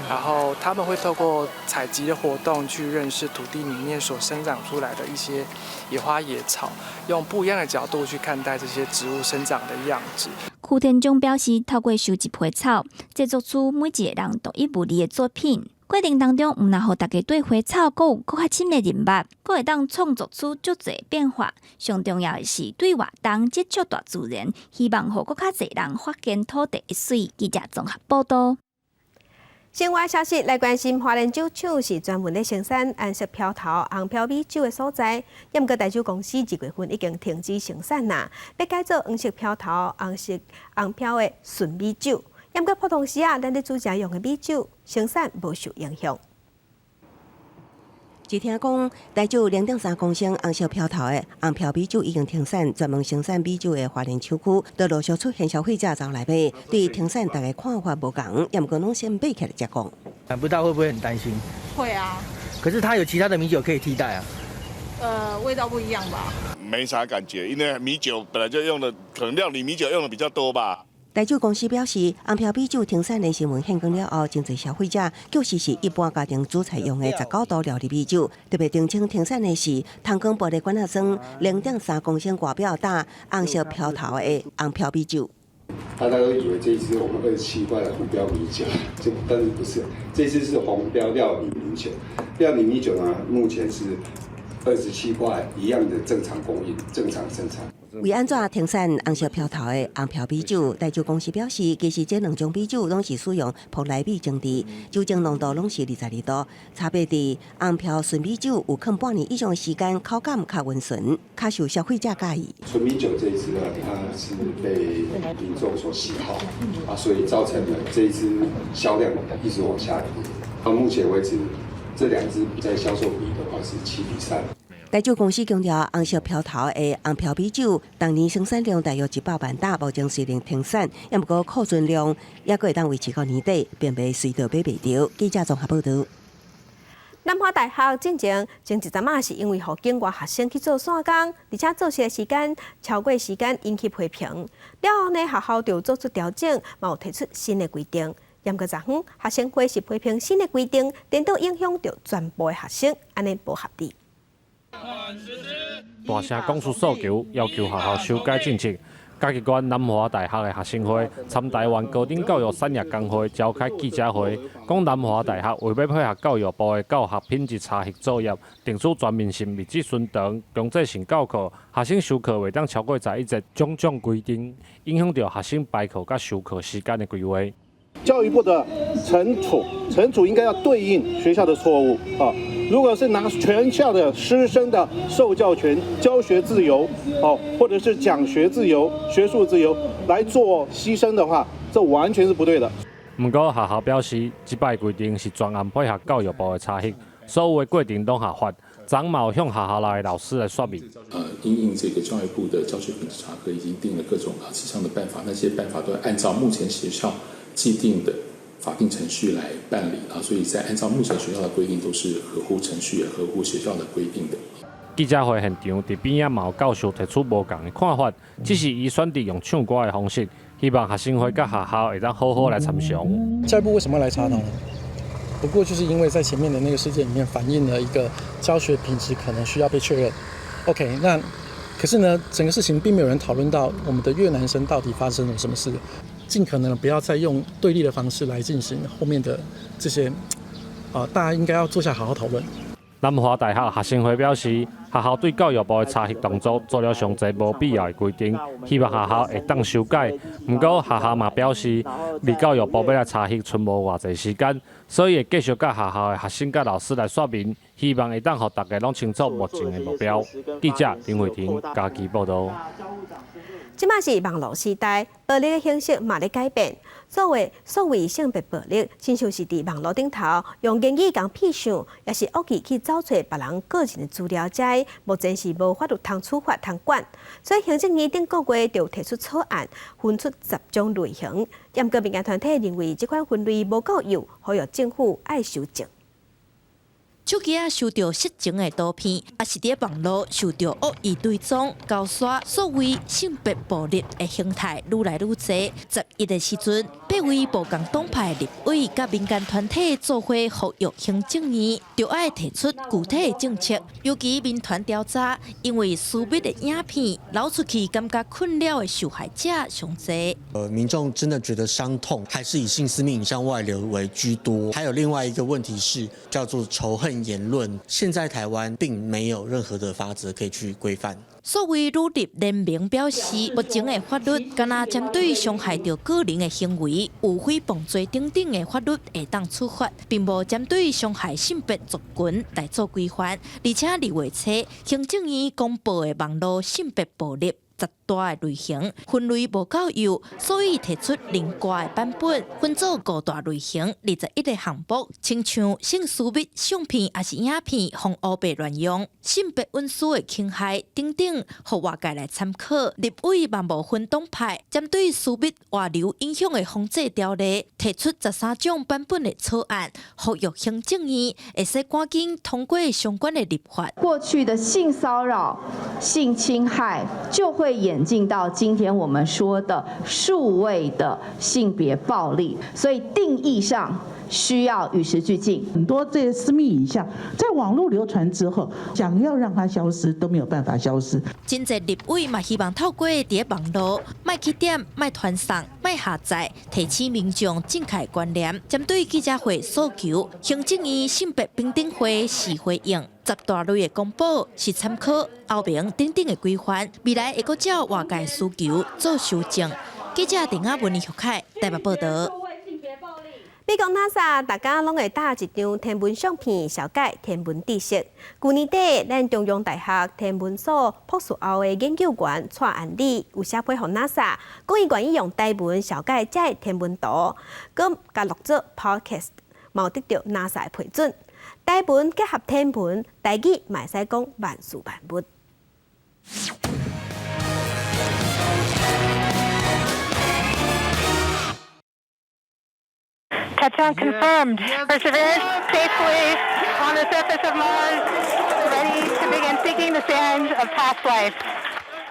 Speaker 12: 然後他們會透過採集的活動去認識土地裡面所生長出來的一些野花野草，用不一樣的角度去看待這些植物生長的樣子。
Speaker 19: 邱天章表示，透過收集花草，製作出每一个人獨一無二的作品。過程當中，毋但予大家對花草閣有閣較深的認捌，閣會當創作出足濟變化。上重要的是對活動接觸大自然，希望予閣較濟人發現土地的媠。記者綜合報道。
Speaker 1: 新聞消息來關心，花蓮酒廠是專門咧生產紅色標頭紅標米酒的所在。毋過台酒公司2月份已經停止生產啦，欲改做黃色標頭紅色紅標的純米酒。毋過普通時啊，咱咧煮食用的米酒生產無受影響。
Speaker 15: 據聽講，台酒0.3公升紅色標頭的紅標米酒已經停產，專門生產米酒的花蓮廠區，都陸續出現消費者走來買，對停產大家看法無仝，也毋過攏先買起來才講。
Speaker 21: 買不到會不會很擔心？
Speaker 22: 會啊。
Speaker 21: 可是它有其他的米酒可以替代啊。
Speaker 22: 味道不一樣吧？
Speaker 23: 沒啥感覺，因為米酒本來就用的，可能料理米酒用的比較多吧。
Speaker 15: 台酒公司表示，紅標米酒停產的新聞現講了後，真濟消費者確實是一般家庭煮菜用的19度料理米酒。特別澄清停產的是湯缸玻璃罐仔裝0.3公升外表打紅色標頭的紅標米酒。
Speaker 24: 大家都以為這一支我們27塊的紅標米酒，就但是不是，這支是紅標料理米酒。料理米酒呢，目前是27塊一樣的正常供應，正常生產。
Speaker 15: 為按怎停產紅色標頭的紅標米酒，台酒公司表示，其實這兩種米酒攏是使用蓬萊米蒸製，酒精濃度攏是22度，差別佇紅標純米酒有囥半年以上的時間，口感較溫順，較受消費者佮意。
Speaker 24: 純米酒這一支呢，它是被民眾所喜好啊，所以造成了這一支銷量一直往下跌。到目前為止，這兩支在銷售比的話是7比3。
Speaker 15: 台酒公司強調，紅色標頭的紅標米酒，當年生產量大約100萬打，目前雖然停產，也毋過庫存量猶閣會當維持到年底，並袂隨著買袂著。記者綜合報導。
Speaker 1: 南華大學進前前一陣仔是因為予境外學生去做散工，而且做事的時間超過時間引起批評。了後呢，學校就做出調整，嘛有提出新的規定。毋過昨昏學生會是批評新的規定，顛倒影響著全部的學生，按呢無合理。
Speaker 25: 大聲講出訴求，要求學校修改政策。嘉義縣南華大學的學生會參台灣高等教育產業工會召開記者會，講南華大學為欲配合教育部的教學品質查核作業，定出全面性密集巡堂、強制性教課、學生修課袂當超過11節種種規定，影響著學生排課佮修課時間的規劃。
Speaker 28: 教育部的懲處，懲處應該要對應學校的錯誤啊！如果是拿全校的師生的受教權、教學自由，哦，或者是講學自由、學術自由來做犧牲的話，這完全是不對的。
Speaker 25: 毋過學校表示，這擺規定是全案配合教育部的查核，所有的過程攏合法。昨嘛有向學校內的老師來說明。
Speaker 29: 因應這個教育部的教學品質查核，已經定了各種啊七項的辦法，那些辦法都按照目前學校既定的法定程序來辦理啊，所以在按照目前學校的規定，都是合乎程序、也合乎學校的規定的。
Speaker 25: 記者會現場，佇邊仔嘛有教授提出無仝的看法，只是伊選擇用唱歌的方式，希望學生會佮學校會當好好來參詳。
Speaker 18: 教育部為什麼要來查討呢？不過就是因為在前面的那個事件裡面反映了一個教學品質可能需要被確認。OK，那可是呢，整個事情並沒有人討論到我們的越南生到底發生了什麼事。盡可能不要再用對立的方式來進行後面的這些，大家應該要坐下好好討論。
Speaker 25: 南華大學學生會表示，學校對教育部的查核動作做了傷濟無必要的規定，希望學校會當修改。毋過學校嘛表示，離教育部欲來查核賰無偌濟時間，所以會繼續佮學校的學生佮老師來說明，希望會當予大家攏清楚目前的目標。記者林慧婷嘉義報導。
Speaker 1: 這馬是網路時代，暴力的形式嘛咧改變。所謂性別暴力，親像是佇網路頂頭用言語共痞相，抑是惡意去找揣別人個人的資料，這目前是無法律通處罰通管。所以行政院頂個月就提出草案，分出十種類型。毋過民間團體認為這款分類無夠幼，呼籲政府愛修正。
Speaker 2: 手機仔收著色情的圖片，抑是佇網路受著惡意追蹤、勾殺，所謂性別暴力的形態愈來愈濟。11的時陣，八位無仝黨派立委佮民間團體做伙呼籲行政院，著愛提出具體的政策。尤其民團調查，因為私密的影片流出去，感覺困擾的受害者上濟。
Speaker 4: 民眾真的覺得傷痛，還是以性私密影像外流為居多。還有另外一個問題是叫做仇恨言論，現在台灣並沒有任何的法則可以去規範。
Speaker 2: 所謂女立聯盟表示，目前的法律敢若針對傷害著個人的行為，有誹謗罪等等的法律會當處罰，並無針對傷害性別族群來做規範。而且2月初，行政院公布的網路性別暴力十大的類型分類無夠幼，所以提出另外的版本，分做五大類型，21個項目，親像性私密相片抑是影片，予烏白亂用、性別隱私的侵害等等，予外界來參考。立委嘛無分黨派，針對私密外流影響的防制條例，提出13種版本的草案，呼籲行政院會使趕緊通過相關的立法。
Speaker 5: 過去的性騷擾、性侵害就會演進到今天我們說的數位的性別暴力，所以定義上需要與時俱進。
Speaker 6: 很多這些私密影像在網絡流傳之後，想要讓它消失都沒有辦法消失。
Speaker 2: 真濟立委嘛希望透過佇網路，莫去點、莫傳送、莫下載，提醒民眾正確觀念。針對記者會訴求，行政院性別平等會是回應。十大類的公布是參考歐盟等等的規範，未來會閣照外界需求做修正。記者鄭亞文、李玉凱台北報導。
Speaker 1: 美國 NASA 逐工攏會貼一張天文相片，紹介天文知識。舊年底，咱中央大學天文所博士後的研究員蔡安禮有寫批予 NASA，講伊願意用台文紹介這天文圖，閣共錄做 Podcast，嘛有得著 NASA 的批准。台文結合天文，台語嘛會使講萬事萬物。
Speaker 8: Touchdown confirmed. Perseverance safely on the surface of Mars, ready to begin seeking the sands of past life.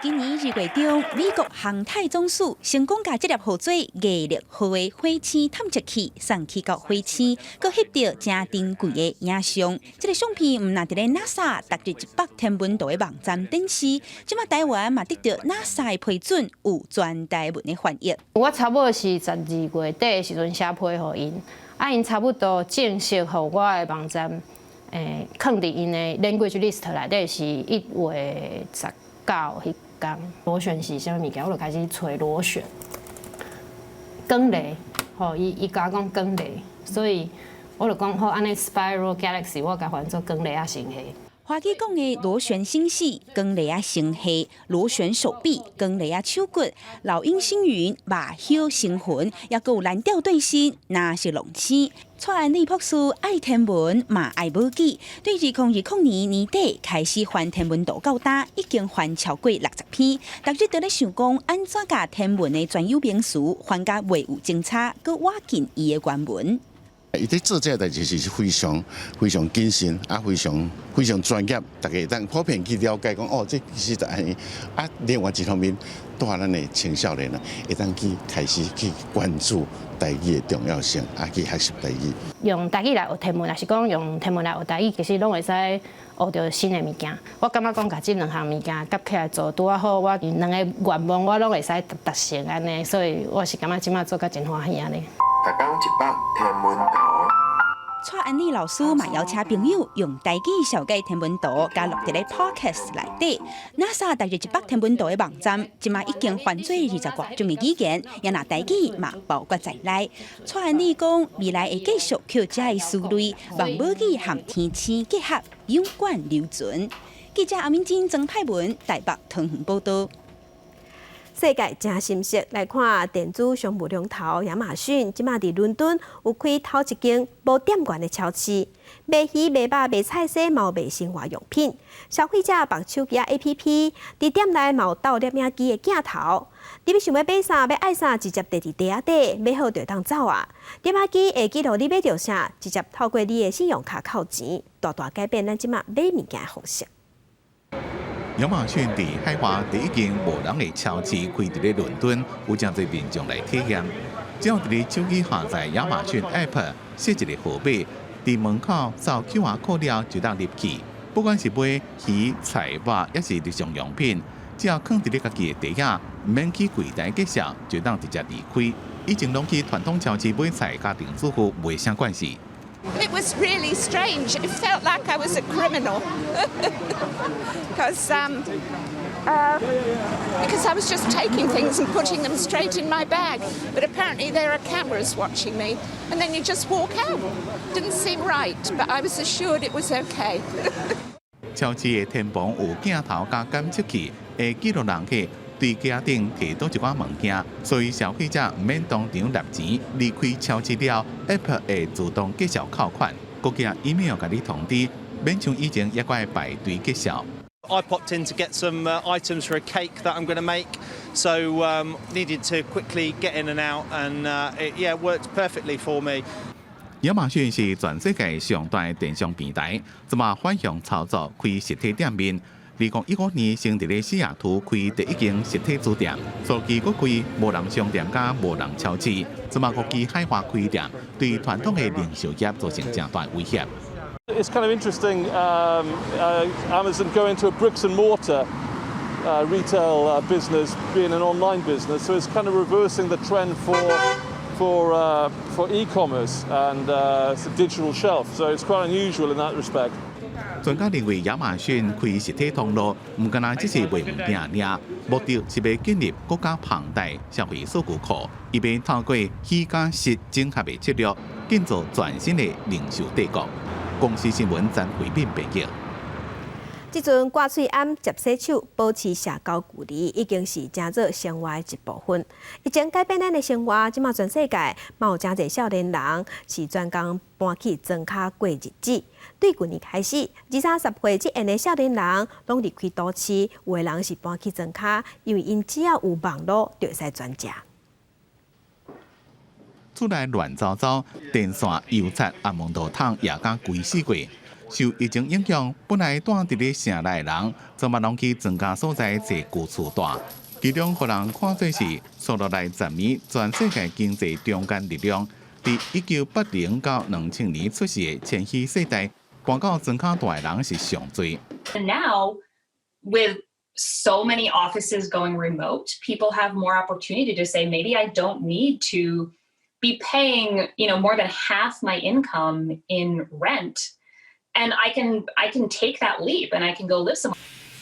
Speaker 7: 今年2月中，美國航太總署成功共這粒號做月曆號的火星探測器送去到火星，閣翕著誠珍貴的影像。這个相片毋但佇咧 NASA 逐日100天文圖的網站展示，這馬台灣嘛得著 NASA 的批准，有全台文的翻譯。
Speaker 9: 我差不多是12月底的時陣寫批予𪜶，啊，𪜶差不多正式予我的網站，囥佇𪜶的 language list 內底是1月19彼工。螺旋是啥物物件，我就開始揣螺旋。光螺，吼，伊共我講光螺，所以我就講好，按呢 spiral galaxy，我共翻做光螺仔星系。
Speaker 7: 華語講的螺旋星系、光螺仔星系、螺旋手臂、光螺仔手骨、老鷹星雲、馬靴星雲，抑閣有藍調對星、藍色龍星。蔡安麗博士愛天文，嘛愛母語。對2020年年底開始翻天文圖到今，已經翻超過60篇。逐日都咧想講，按怎共天文的專有名詞翻甲袂有爭差，閣倚近伊的原文。
Speaker 10: 伊佇做這个代誌是非常非常謹慎，啊，非常非常專業，大家會當普遍去了解講，哦，這其實就按呢。啊，另外一方面，帶咱的青少年啊，會當去開始去關注台語的重要性，啊，去學習台語。
Speaker 9: 用台語來學天文，抑是講用天文來學台語，其實攏會使學著新的物件。我感覺講，共這兩項物件夾起來做，拄仔好，我兩个願望我攏會使達成按呢，所以我是感覺這馬做甲真歡喜按呢。
Speaker 13: 逐工100天文圖。
Speaker 3: 蔡安麗老師嘛邀請朋友用台語紹介天文圖，佮錄佇咧 Podcast 內底。NASA 台日一百天文圖的網站，這馬已經翻做20外種的語言，也若台語嘛包括在內。蔡安麗講，未來會繼續抾這个思慮，望母語和天星結合，永遠留存。記者阿敏珍、曾派文台北桃園報道。
Speaker 1: 世界誠心適，來看電子商務龍頭亞馬遜，這馬佇倫敦有開頭一間無店員的超市，賣魚、賣肉、賣菜蔬，嘛有賣生活用品。消費者綁手機 APP，佇店內嘛有倒攝影機的鏡頭。你欲想欲買啥，欲愛啥，直接綴佇袋仔底，買好就會當走啊。攝影機會記錄你買著啥，直接透過你的信用卡扣錢，大大改變咱這馬買物件的方式。
Speaker 10: 亞馬遜佇海外第一間無人的超市開佇咧倫敦，有誠濟民眾來體驗。只要佇咧手機下載亞馬遜 App，設一個號碼，佇門口掃 QR code 了就當入去。不管是買魚、菜、肉，抑是日常用品，只要囥佇咧家己的袋仔，毋免去櫃台結賬，就當直接離開。以前攏去傳統超市買菜，家庭主婦袂啥關係。
Speaker 11: It was really strange. It felt like I was a criminal because I was just taking things and putting them straight in my bag. But apparently there are cameras watching me, and then you just walk out. Didn't seem right, but I was assured it was okay.
Speaker 10: 超市的天棚有鏡頭佮監測器，會記錄人客對架頂提佗一寡物件，所以消費者毋免當場納錢。離開超市了，App 會自動結賬扣款，閣寄 email 共你通知，免像以前猶閣愛排隊結賬。
Speaker 13: I popped in to get some items for a cake that I'm going to make, so needed to quickly get in and out, and it, yeah, worked perfectly for me.
Speaker 10: 亞馬遜是全世界上大的電商平台，這馬反向操作開實體店面。2015年先佇咧西雅圖開第一間實體書店，隨後閣開無人商店佮無人超市，這馬閣去海外開店，對傳統的零售業造成誠大威脅。
Speaker 14: It's kind of interesting, Amazon going to a bricks and mortar retail business being an online business, so it's kind of reversing the trend for e-commerce and it's a digital shelf. So it's quite unusual in that respect.
Speaker 10: 專家認為亞馬遜開實體通路，毋干焦只是賣物件爾，目的是欲建立閣較龐大消費數據庫，伊欲透過虛佮實整合的策略，建造全新的零售帝國。公視新聞曾慧敏編譯。
Speaker 1: 這陣掛喙罨、接洗手、保持社交距離，已經是成做生活的一部分。疫情改變咱的生活，這馬全世界嘛有誠濟少年人是專工搬去莊跤過日子。對舊年開始，二三十歲這緣的少年人攏離開都市，有的人是搬去莊跤，因為𪜶只要有網路就會使轉食。
Speaker 10: 厝內亂糟糟，電線、油漆、啊門道桶也敢規死過。受疫情影響，本來蹛佇咧城內的人，這馬攏去莊跤所在坐舊厝蹛。其中，予人看做是紲落來10年全世界經濟中堅力量，佇1980到2000年出世的千禧世代，搬到莊跤蹛的人是上濟。
Speaker 16: And now, with so many offices going remote, people have more opportunity to say, maybe I don't need to be paying more than half my income in rent. And I can take that leap and I can go live somewhere.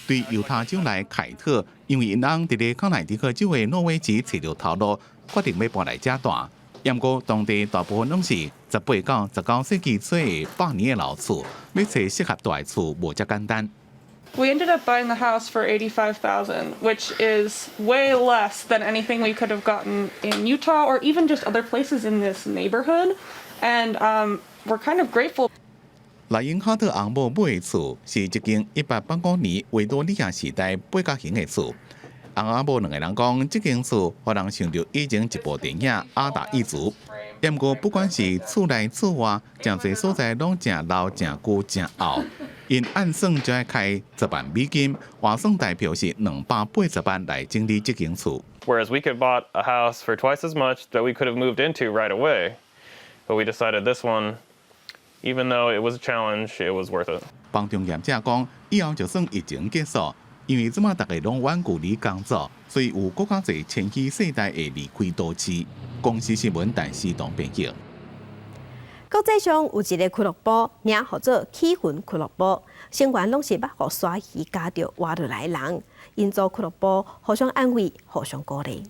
Speaker 10: 對猶他州來凱特，因為𪜶翁佇咧康乃狄克州的諾威治揣著頭路，決定欲搬來遮蹛。毋過當地大部分攏是18到19世紀初的百年的老厝，欲揣適合蹛的厝無遮簡單。
Speaker 17: We ended up buying the house for 85,000, which is way less than anything we could have gotten in Utah or even just other places in this neighborhood. And we're kind of grateful.
Speaker 10: 萊茵哈特翁某買的厝是一間1885年維多利亞時代八角形的厝。翁仔某兩个人講，這間厝予人想著以前一部電影《阿達一族》。毋過不管是厝內厝外，誠濟所在攏誠老、誠舊、誠漚。𪜶按算就愛開10萬美金，換算台票是280萬來整理這間厝。
Speaker 20: Whereas we could bought a house for twice as much that we could have moved into right away, but we decided this one, even though it was a challenge, it was worth it.
Speaker 10: 房仲業者講，以後就算疫情結束，因為這馬逐家攏遠距離工作，所以有閣較濟千禧世代會離開都市。公視新聞陳思東編譯。
Speaker 1: 國際上有一個俱樂部，名號做起魂俱樂部，成員攏是捌予鯊魚咬著活落來的人，𪜶組俱樂部互相安慰，互相鼓勵。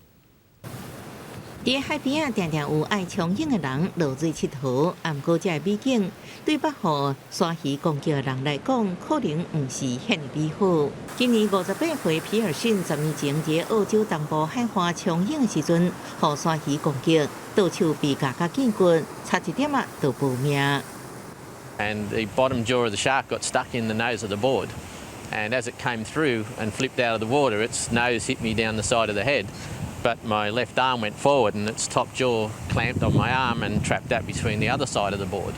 Speaker 12: 佇海邊仔，定定有愛衝泳的人落水𨑨迌，啊，毋過這个美景對捌予鯊魚攻擊的人來講，可能毋是遐爾美好。今年58歲皮爾遜10年前佇澳洲東部海岸衝泳的時陣，予鯊魚攻擊，倒手被咬甲見骨，差一點仔就無命。
Speaker 15: And the bottom jaw of the shark got stuck in the nose of the board. And as it came through and flipped out of the water, its nose hit me down the side of the head. But my left arm went forward and its top jaw clamped on my arm and trapped that between the other side of the board.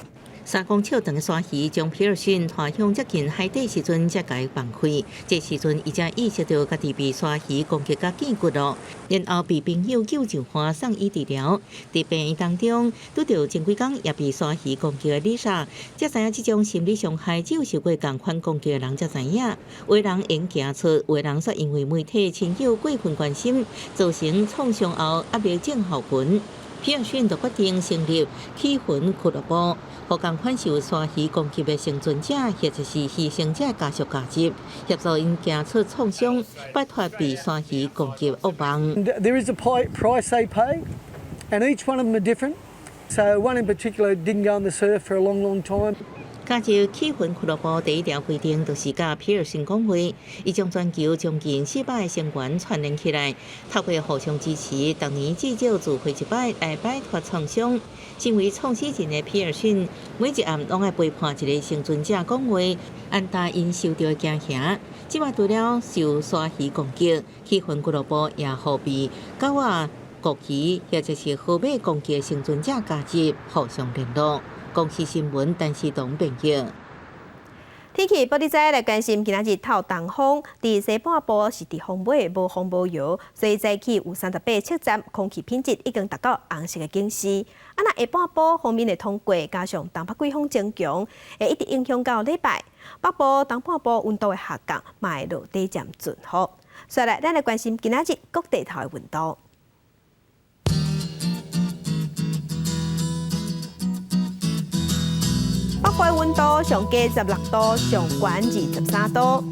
Speaker 12: 3公尺長的鯊魚將皮爾遜拖向接近海底時陣，才共伊放開。這時陣，伊才意識著家己被鯊魚攻擊甲見骨囉，然後被朋友救上岸送醫治療。佇病院當中，拄著前幾工也被鯊魚攻擊的麗莎，才知影這種心理傷害只有受過仝款攻擊的人才知影。有的人會行出，有的人卻因為媒體親友過分關心，造成創傷後壓力症候群。皮爾遜就決定成立起魂俱樂部，予仝款受鯊魚攻擊的生存者或者是犧牲者家屬加入，協助𪜶行出創傷，擺脫被鯊魚攻擊噩夢。
Speaker 18: There is a price they pay, and each one of them are different. So one in particular didn't go in the surf for a long, long time.
Speaker 12: 加入起魂俱樂部第一條規定，就是佮皮爾遜講話，伊將全球將近400個成員串聯起來，透過互相支持，逐年至少聚會一擺來擺脫創傷。身為創始人的皮爾遜，每一暗攏愛陪伴一個生存者講話，安撫𪜶受著的驚嚇。這擺除了受鯊魚攻擊，起魂俱樂部也予被狗仔、鱷魚或者是河馬攻擊的生存者加入，互相聯絡。公視新聞，陳思東編譯。
Speaker 1: 天氣報你知來關心，今仔日透東風，佇西半部是佇風尾，無風無搖，所以早起有38測站空氣品質已經達到紅色的警示。啊，若下半晡鋒面的通過，加上東北季風增強，會一直影響到禮拜。北部東半部溫度會下降，嘛會落底漸陣雨。所以來，咱來關心今仔日各地頭的溫度。北部溫度上低16度，上懸23度。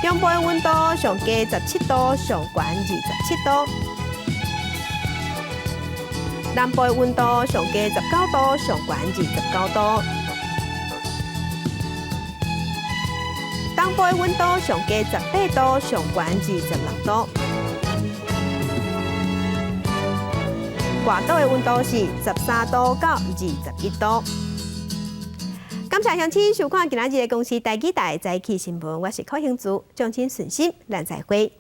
Speaker 1: 中部的溫度上低17度，上懸27度。南部的溫度上低19度，上懸29度。東部的溫度上低18度，上懸26度。外島的溫度是13度到21度。感謝鄉親收看今仔日的公視台語台早起新聞，我是柯興珠，眾親順心，咱再會。